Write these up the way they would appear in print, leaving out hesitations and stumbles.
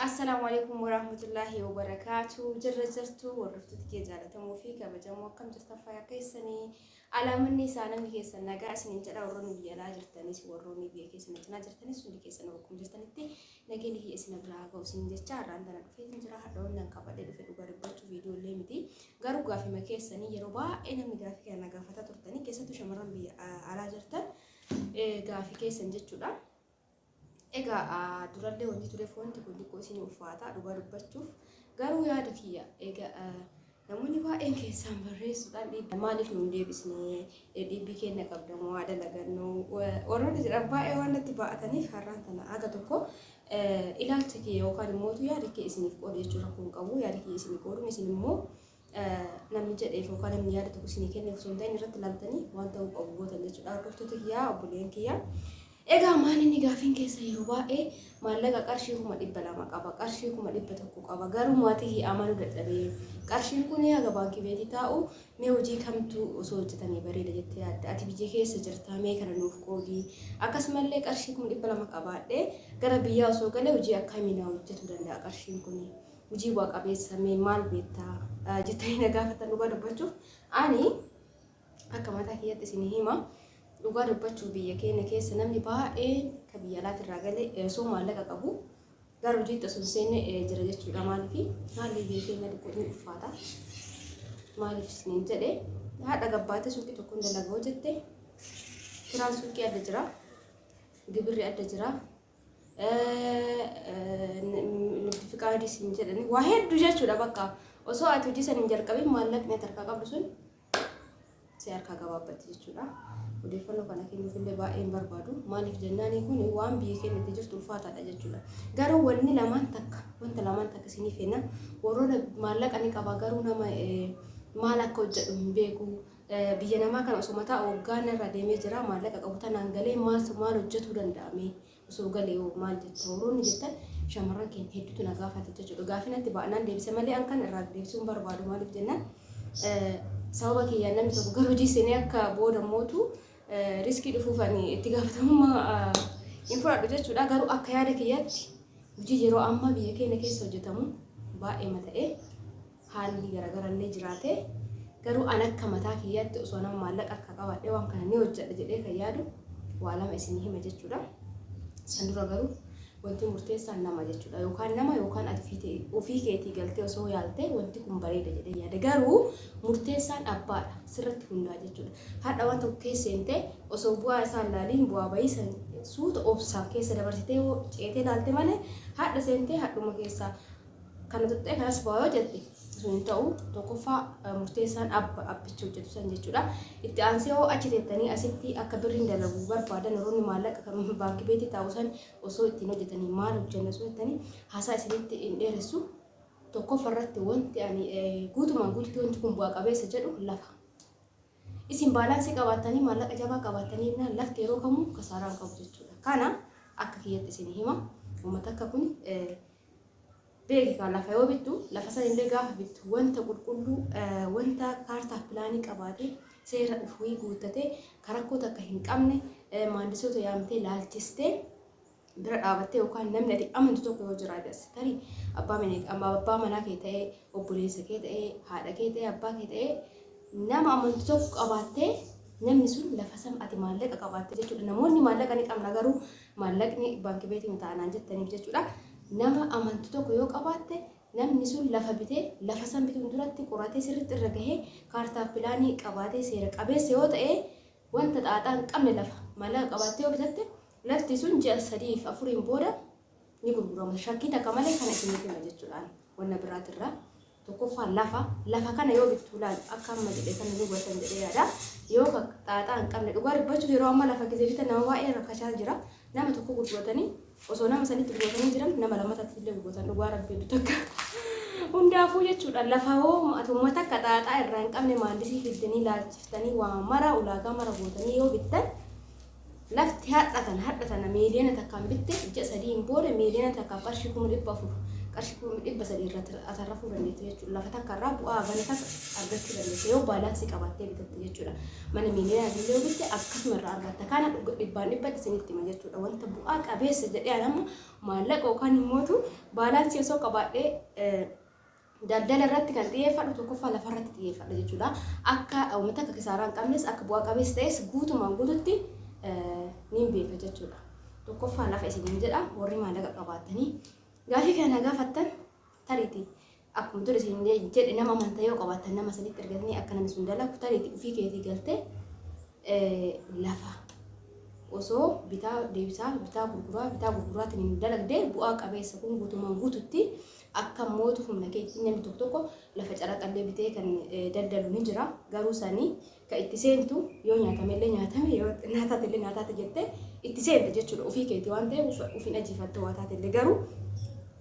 Assalaamu alaikum warahmatullaahi wabarakaatu. Jirra jirtu hordoftoota kee jaallatamoo fi kabajamoo, akkam jirtan? Fayyaa keessanii? Alaamanni isaa namni keessan nagaa isiniin jedha. Warroonni biyya alaa jirtanis, warroonni biyya keessan cinaa jirtanis, hundi keessan bakkuma jirtanitti nageenyi kiyya isin biraa haa ga'u isin jecha har'aan tana dhufeetiin jira. Hadha wannan qabadhee dhufe dhugaa dubbachuu viidiyoolee miti, garuu gaafima keessanii yeroo baay'ee namni gaafii kana gaafataa turtanii, keessattuu shamarran biyya alaa jirtan gaafii keessan jechuudha. Egaa durallee wanti tureef wanti kun xiqqoo isin ulfaata dhugaa dubbachuuf, garuu yaada kiyya egaa namoonni baay'een keessaan barreessuudhaan dhiibba maaliif nuun deebisne, dhiibbii keenya qabda moo haa dalagannu warroonni jedhan baay'ee waan natti baa'ataniif, har'aan tana haga tokko ilaalcha kiyya yookaan immoo yaada kee isiniif qoodu jechuun rakkoo hin qabu. Yaada kiyya isinii qooduun isin immoo namni jedheef yookaan namni yaada tokko isinii kenneef osoo hin ta'in irratti ilaaltanii waan ta'uu qabu gootan jechuudha. Hordoftoota kiyyaa, obboleeyyan kiyyaa. Egaa maal inni gaafiin keessa yeroo baay'ee maallaqa qarshii 200,000 qaba, qarshii 100,000 qaba, garuu maatii kiyya amanuu dadhabee, qarshiin kun haga baankii beetii taa'u mee hojii kamtu osoo hojjetamee bareeda jettee yaadda? Ati biyya keessa jirta, mee kana nuuf qoodi. Akkasumallee qarshii 200,000 qabaadhee gara biyyaa osoo galee hojii akkamii naa hojjetuu danda'a qarshiin kun? Hojii bu'a qabeessa mee maal beektaa jettanii na gaafatan. Dhugaa dubbachuuf ani akka mataa kiyyatti isin hima. Dhugaa dubbachuuf biyya keenya keessa namni baay'een ka biyya alaatirraa galee osoo maallaqa qabu gara hojiitti osoo hin seenne jira jechuudha. Maaliif? Haalli biyya keenya xiqqoo ni ulfaata. Maaliif isiniin jedhe, haadha gabbaatee suuqii tokkoon dalaga hojjette, kiraan suuqii adda jira, gibirri adda jira, nigdi fiqaadii siin jedhani waa hedduu jechuudha. Bakka osoo ati hojii san hin jalqabin maallaqni ati harkaa qabdu sun si harkaa gabaabbatti jechuudha. Odeeffannoo kana kennuuf illee baay'ee hin barbaadu. Maaliif jennaani, kun waan biyya keenya itti jirtu ulfaataadha jechuudha. Garuu wanni lamaan takka, wanta lamaan takka isinii kenna. Warroota maallaqa ni qaba garuu nama maal akka hojjedhu hin beeku. Biyya namaa kana osoo mataa waggaan irra deemee jira, maallaqa qabu tanaan galee maal maal hojjetuu danda'ame, osoo galee hoo maal jetta warroonni jettan, shamarran keenya hedduutu na gaafate jechuudha. Gaafii natti ba'anaan deebise malee an kan irraa deebisuu hin barbaadu. Maaliif jennaan, sababa kiyyaan namni tokko gara hojii seenee akka booda mootu riskii dhufuuf ani itti gaafatamummaa hin fudhadhu jechuudha. Garuu akka yaada kiyyaatti hojii yeroo ammaa biyya keenya keessa hojjetamu baay'ee ta'ee haalli garagarallee jiraate, garuu an akka mataa kiyyaatti osoo nama maallaqa akka qabaadhe waan kana ni hojjedha jedhee kan yaadu waa lama isinii hima jechuudha. San dura garuu wanti murteessaan nama jechuudha. Yookaan nama yookaan ati ofii keetii galtee osoo yaaltee wanti kun bareeda jedhee yaada. Garuu murteessaan abbaadha sirratti hundaa jechuudha. Hadha waan tokko keessa seentee osoo bu'aa isaa ilaaliin bu'aa bahii san suuta obsaan keessa dabarsitee ceetee ilaalte malee, hadha seentee hadhuma keessaa kana tuqxee kanas bu'aa yoo jette sun hin ta'u. Tokkoffaa murteessaan abba abbichi hojjetu san jechuudha. Itti aansee hoo achi teettanii asitti akka birriin dalagu barbaadan, warroonni maallaqa kan baankii beetii taa'u san osoo ittiin hojjetanii maal hojjenna osoo jettanii, haasaa isinitti hin dheeressu. Tokkoffaa irratti wanti ani guutumaan guututti wanti kun bu'aa qabeessa jedhu lafa. Isin baalaansii qabaattanii maallaqa jabaa qabaattanii jennaan lafti yeroo kamuu kasaaraa hin qabu jechuudha. Kana akka kiyyatti isin hima. Uummata akka kun beeki kan lafa yoo bittu, lafa san illee gaafa bittu wanta qulqulluu, wanta kaartaaf pilaanii qabaate, seera ufii guuttatee, karakkoo takka hin qabne, maandisoota yaamtee laalchistee bira dhaabattee, yookaan namni ati amantu tokko yoo jiraate as tarii abbaa manaa kee ta'ee, obboleessa kee ta'ee, haadha kee ta'ee, abbaa kee ta'ee, nama amantu tokko qabaattee namni sun lafa san ati maallaqa qabaatte jechuudha. Namoonni maallaqa ni qabna garuu maallaqni baankii beetiin taanaan jettaniif jechuudha. Nama amantu tokko yoo qabaatte, namni sun lafa bitee lafa san bituun duratti qoratee sirriitti irra gahee kaartaaf pilaanii qabaatee seera qabeessa yoo ta'e, wanta xaaxaa hin qabne lafa maallaqa qabaattee yoo bitatte, lafti sun ji'a 3 fi 4n booda ni gurgurama. Shakkii takka malee kana isiniif hima jechuudhaan wanna biraatirraa. Tokkoffaa lafa kana yoo bittu laal akka amma jedhe kana ni hubattan jedhee yaada. Yoo xaaxaa hin qabne, dhugaa dubbachuuf yeroo amma lafa gisee bitan nama baay'ee rakkachaa jira. Nama tokko gurguratanii osoo nama sanitti gurguratanii jiran nama lamatatti illee gurguratan, dhugaa rabbi hedduu takka. Hundaafuu jechuudha, lafa hoo ati uummata akka xaaxaa irraa hin qabne maandisii fiddanii laalchiftanii waa mara ulaagaa mara gootanii yoo bittan, lafti hadha tana miiliyoona takkaan bitte ji'a 3n booda miiliyoona takkaaf qarshii 400,000 Qarshii 300,000 irratti atarrafuu dandeetta jechuudha. Lafa takka irraa bu'aa hagana takka argachuu dandeessa yoo baalaansii qabaattee bitatte jechuudha. Mana miiliyoonaa illee yoo bitte akkasuma irraa argatta. Kana dhibbaan dhibbatti isinitti hima jechuudha. Wanta bu'aa qabeessa jedhee an amma maallaqa yookaan immootu baalaansii osoo qabaadhee daldala irratti kan xiyyeeffadhu tokkoffaa lafa irratti xiyyeeffadha jechuudha. Akka uummata akka kisaaraa hin qabnes akka bu'aa qabeessa ta'es guutumaan guututti niin beeka jechuudha. Tokkoffaa lafa isiniin jedha warri maallaqa qabaattanii gaafii kana gaafattan tariitii akkuma ture isin jedhe nama amantaa yoo qabaattan nama sanitti ergatanii akka namni sun dalagu tariitii ofii keetii galtee lafa osoo bitaa deebisaa bitaa gurguraa bitaa gurguraatiin hin dalagdee bu'aa qabeessa kun guutumaan guututti akka mootu humna keetiin namni tokko tokko lafa caraqallee bitee kan daldalu ni jira garuu sanii ka itti seentu yoo nyaatamellee nyaatame yoo naataatellee naataate jettee itti seente jechuudha ofii keetii waan ta'eef ofiin ajiifatte waa taatellee garuu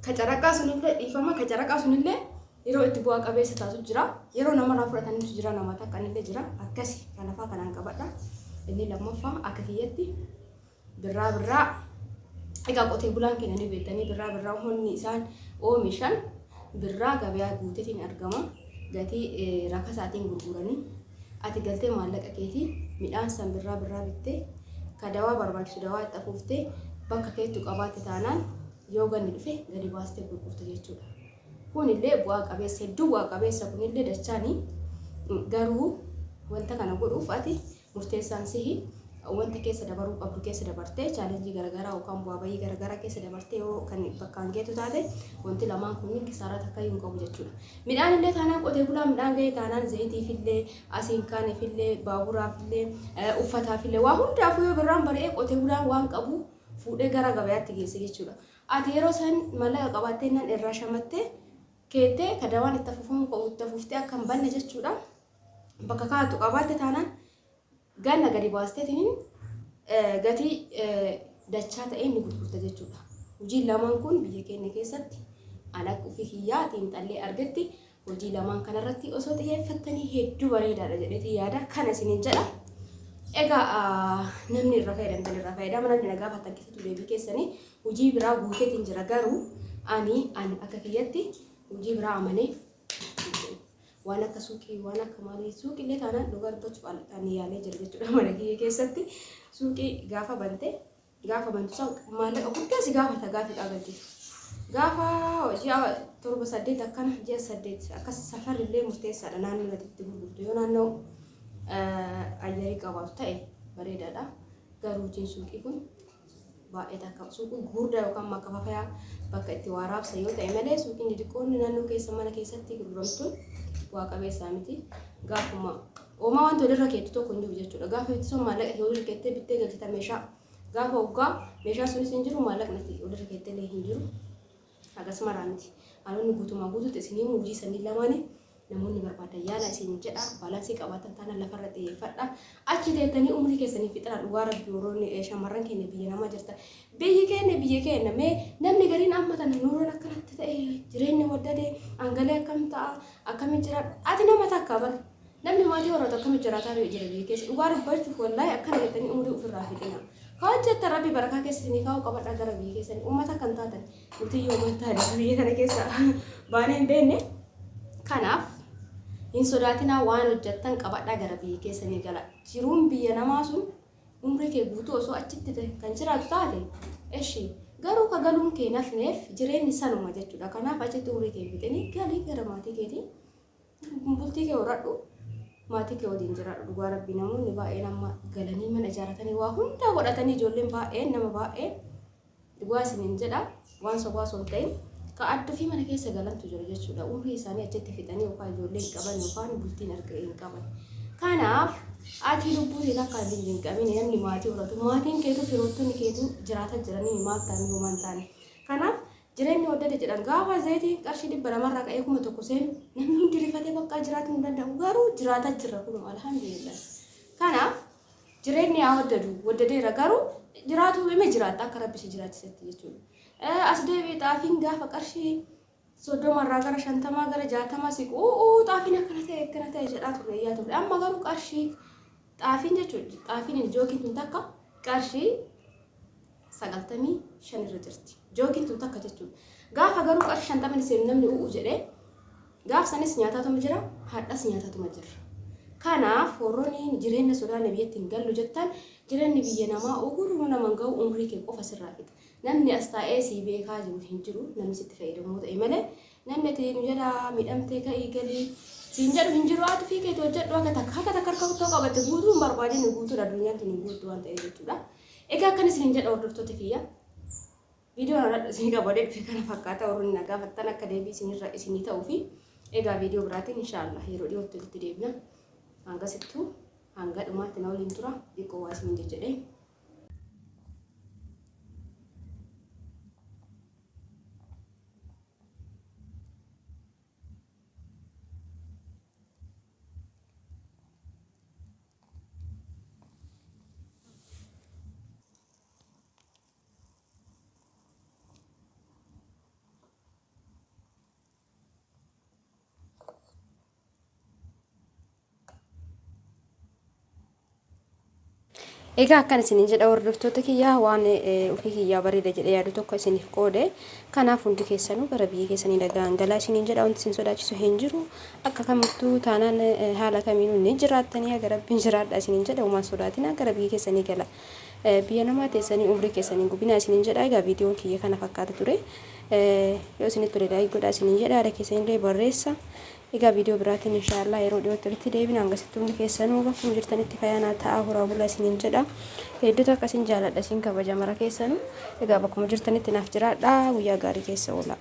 ka caraqaa sunillee dhiifama ka caraqaa sunillee yeroo itti bu'aa qabeessa taatu jira yeroo namarraa fudhatanitu jira nama takkanillee jira akkasi kan lafaa kanaan qabadha. Inni lammaffaa akka kiyyatti birraa birraa egaa qotee bulaan keenya ni beektanii birraa birraa honni isaan oomishan birraa gabayaa guuteetiin argama gatii rakasaatiin gurguranii ati galtee maallaqa keetiin midhaan san birraa birraa bittee ka dawaa barbaachisu dawaa itti afuuftee bakka keettu qabaatte taanaan yoo ganni dhufe gadi baastee gurgurta jechuudha. Kunillee bu'aa qabeessa hedduu bu'aa qabeessa kunillee dachaanii garuu wanta kana godhuuf ati murteessaan sihi wanta keessa dabaruu qabdu keessa dabartee chaalenjii garaagaraa yookaan bu'aa bayii garaagaraa keessa dabartee yoo kan bakkaan geetu taate wanti lamaan kunniin kisaaraa takka hin qabu jechuudha. Midhaan illee taanaan qotee bulaa midhaan ga'ee taanaan zayitiif illee asiin kaaniif illee baaburaaf illee uffataaf illee waa hundaafuu yoo birraan bari'ee qotee bulaan waan qabu fuudhee gara gabayaatti geesse jechuudha. Ati yeroo san maallaqa qabaattee nan irraa shamattee keettee ka dawaan itti afuufamuu qabu itti afuuftee akka hin banne jechuudha. Bakka kaa'attu qabaatte taanaan ganna gadi baasteetiin gatii dachaa ta'een ni gurgurta jechuudha. Hojiin lamaan kun biyya keenya keessatti an akka ofii kiyyaa xiinxallee argetti hojii lamaan kanarratti osoo xiyyeeffattanii hedduu bareedaadha jedheetii yaada kana isiniin jedha. Egaa namni irraa fayyadamtan irraa fayyadama namni na gaafattan keessattuu deebii keessanii hojii biraa guuteetiin jira garuu ani akka kiyyatti hojii biraa amanee waan akka suuqii waan akka maalii suuqii illee taanaan dhugaa dubbachuuf ani yaalee jira jechuudha mana kiyya keessatti suuqii gaafa bante gaafa bantu san maallaqa guddaa si gaafata gaafi galchitu. Gaafa ji'a 7 8 akkana ji'a 8 akkas safarri illee murteessaadha naannoo ati itti gurgurtu yoo naannoo ayyarii qabaatu ta'e bareedaadha. Garuu hojiin suuqii kun baay'ee takka suuqii gurguddaa yookaan makkafafayaa bakka itti waa raabsan yoo ta'e malee suuqiin xixiqqoonni naannoo keessa mana keessatti gurguramtuun bu'aa qabeessaa miti. Gaafuma oomaa wanti walirra keettu tokko hin jiru jechuudha. Gaafa itti son maallaqa kee walirra keettee bittee galchita meeshaa. Gaafa hoggaa meeshaa sunis hin jiru maallaqni ati walirra keettee illee hin jiru. Hagas maraa miti. Haalonni guutumaa guutuutti isinii hojii sanii lamaanii namoonni barbaadan yaala isin jedha. Baalaansii qabaatan taanaan lafarra xiyyeeffadha. Achi teettanii umrii keessanii fixaa dhugaa rabbi warroonni shamarran keenya biyya namaa jirtan. Biyyi keenya biyya keenya mee namni gariin amma tana nuuroon akkanatti ta'e jireenyi waddade angalee akkam ta'a akkamiin jiraadha ati nama takka bar namni maatii horatu akkamiin jiraataa jira biyya keessa dhugaa dubbachuuf wallaahi akkana jettanii umrii ofirraa fixina. Ka hojjettan rabbi barakaa keessa isinii kaa'uu qabadhaa gara biyya keessanii uummata kan taatan nuti yoo taane biyya kana keessa baanee hin beekne. Kanaaf hin sodaatinaa waan hojjettan qabadhaa gara biyya keessanii gala. Jiruun biyya namaa sun umrii kee guutuu osoo achitti kan jiraatu taate eshi garuu ka galuun kee nafneef jireenyi sanuma jechuudha. Kanaaf achitti umrii kee fixanii galii gara maatii keetii bultii kee horadhu maatii kee waliin jiraadhu dhugaa rabbii namoonni baay'een amma galanii mana ijaarratanii waa hundaa godhatanii ijoolleen baay'een nama baay'ee dhugaa isiniin jedha waan sobaa osoo hin ta'in ka adda fi mana keessa galantu jira jechuudha. Umrii isaanii achitti fixanii yookaan ijoollee hin qaban yookaan bultiin arga hin qaban. Kanaaf ati lubbuutiin akka hin qabin namni maatii horatu maatiin keetu firoottonni keetu jiraata jiranii maal ta'anii homaa hin taane. Kanaaf jireenyi waddade jedhan gaafa zayitiin qarshii 200rraa ka'ee 1000 seenu namni hundi rifatee bakka jiraachuu hin danda'u garuu jiraataa jirra kun alhamdulillah. Kanaaf jireenyi haa waddadu waddadeera garuu jiraatu hime jiraatta akka rabbi si jiraachisetti jechuudha. As deebi'ee xaafiin gaafa qarshii 30rraa gara 50 gara 60 siqu xaafiin akkana ta'e akkana ta'e jedhaa turre iyyaa turre amma garuu qarshii xaafiin jechuudha xaafiin jookiin tun takka qarshii 95 irra jirti. Jookiin tun takka jechuudha. Gaafa garuu qarshii shantamni seenu namni u'u jedhee gaaf sanis nyaataatuma jira, hadhas nyaataatuma jirra. Kanaaf warroonni jireenya sodaanne biyyatti hin gallu jettan, jireenyi biyya namaa uguruu nama hin ga'u, umrii kee qofa sirraa fixa. Namni as taa'ee sii beekaa jiru hin jiru, namni sitti fayyadamuu ta'e malee namni ati nu jalaa miidhamtee ka'ii galii siin jedhu hin jiru. Ati ofii keetii hojjedhu, akka takka akka takka harka kuttuu qabatte guutuu hin barbaadin, guutuudha addunyaan tun hin guuttu waan ta'eef jechuudha. Egaa akkan isin jedha hordoftoota kiyya. Viidiyoon har'a isin qabadee dhufe kana fakkaata, warroonni na gaafattan akka deebii isinirra isinii ta'uu fi egaa viidiyoo biraatiin inshaallah yeroo dhiyootti walitti deebina. Hangasittuu hanga dhumaatti na waliin tura, xiqqoo waa isiniin jejjedhee. Egaa akkan isinin jedha hordoftoota kiyyaa, waan ofii kiyyaa bareeda jedhee yaadu tokko isiniif qoode. Kanaaf hundi keessanuu gara biyya keessanii nagaan galaa isinin jedha. Wanti isin sodaachisu hin jiru. Akka kamittuu taanaan haala kamiinuu ni jiraattanii, haga Rabbiin jiraadha isinin jedha. Uumaan sodaatina, gara biyya keessanii gala. Biyya namaa teessanii umrii keessanii gubinaa isinin jedha. Egaa viidiyoon kiyya kana fakkaata ture. Yoo isinitti tole like godhaa isinin jedha. Yaada keessanillee barreessa. Egaa viidiyoo biraatiin inshaallah yeroo dhiyootti walitti deebina. Hangasitti hundi keessanuu bakkuma jirtanitti fayyaa ta'aa, horaa bulaa isiniin jedha. Hedduutu akkasiin jaaladha, isin kabaja mara keessanuu. Egaa bakkuma jirtanitti naaf jiraadha. Guyyaa gaarii keessa oolaa.